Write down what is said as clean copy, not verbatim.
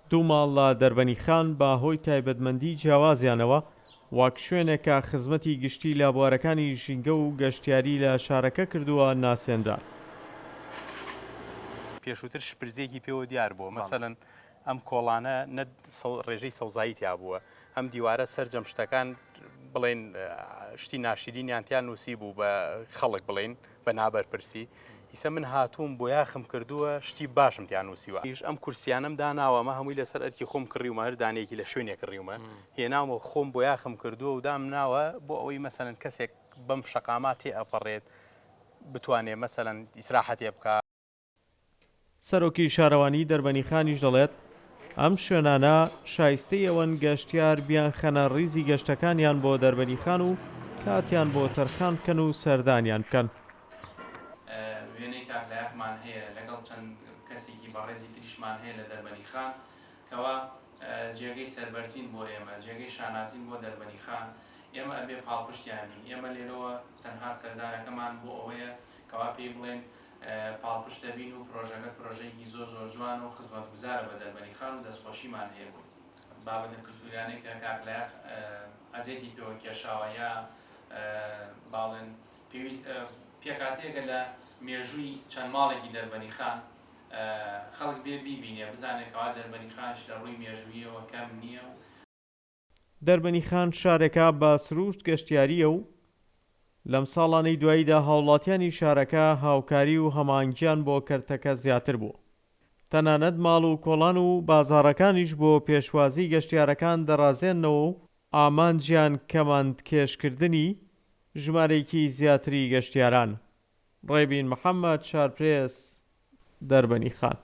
دوو ماڵ لە دەربەنیخان بە هۆی تایبەتمەندی جیاوازیانەوە وەک شوێنێک کە خزمەتی گشتی لە بوارەکانی ژینگە و گەشتیاری لە شارەکە کردووە ناسێنران. پێشووتر شپرزییەکی پێوە دیار بووە، مەسەلەن ئەم کۆڵانە نە ڕێژەی سەوزایی تیا بووە، ئەم دیوارە سەرجەم شتەکان بڵێن شتی ناشرینیان تیا نووسی بوو بە خەڵک بڵێن بە نابەرپرسی ئیسە من هاتووم بۆیاخم کردووە شتی باشم تیا نووسیوە ئیش ئەم کورسیانم داناوە ئەمە هەمووی لەسەر ئەرکی خۆم کڕیومە هەر دانەیەکی لە شوێنێک کڕیومە هێناومە خۆم بۆیاخم کردووە و دام ناوە بۆ ئەوەی مەسەلەن کەسێک بەم شەقاما تێ ئەپەڕێت بتوانێ مەسەلەن ئیسراحەتێ بکا. سەرۆکی شارەوانیی دەربەنیخانیش دەڵێت، ئەم شوێنانە شایستەی ئەوەن گەشتیار بیانخەنە ریزی گەشتەکانیان بۆ دەربەنیخان و کاتیان بۆ تەرخان بکەن و سەردانیان بکەن. وێنەی کاک لایەقمان هەیە لەگەڵ چەند کەسێکی بەڕێزی تریشمان هەیە لە دەربەنیخان کەوا جێگەی سەربەرزین بۆ ئێمە جێگەی شانازین بۆ دەربەنیخان ئێمە ئەبێ پاڵپشتیان بین ئێمە لێرەوە تەنها سەردانەکەمان بۆ ئەوەیە کەوا پێی بڵێن پاڵپشت دەبین و پرۆژەکە پرۆژەیەکی زۆر زۆر جوانە و خزمەتگوزارە بە دەربەنیخان و دەستخۆشیمان هەیە بۆی. بابەتە کلتوریانەی کە کاک لایەق ئەزێتی پێوە کێشاوە یا باڵێن پێویست پێکهاتەیەکە لە مێژووی چەند ماڵێکی دەربەنیخان خەڵک بێ بیبینێ بزانێ کەوا دەربەنیخانیش لە ڕووی مێژوویەوە کەم نییە و دەربەنیخان شارێکە بە سرووشت گەشتیارییە و لەم ساڵانەی دواییدا هاوڵاتیانی شارەکە هاوکاری و هەماهەنگیان بۆ کەرتەکە زیاتر بووە. تەنانەت ماڵ و کۆڵان و بازاڕەکانیش بۆ پێشوازی گەشتیارەکان دەڕازێننەوە و ئامانجیان کەماندکێشکردنی ژمارەیەکی زیاتری گەشتیارانە. ڕێبین محەمەد، شارپرێس، دەربەنیخان.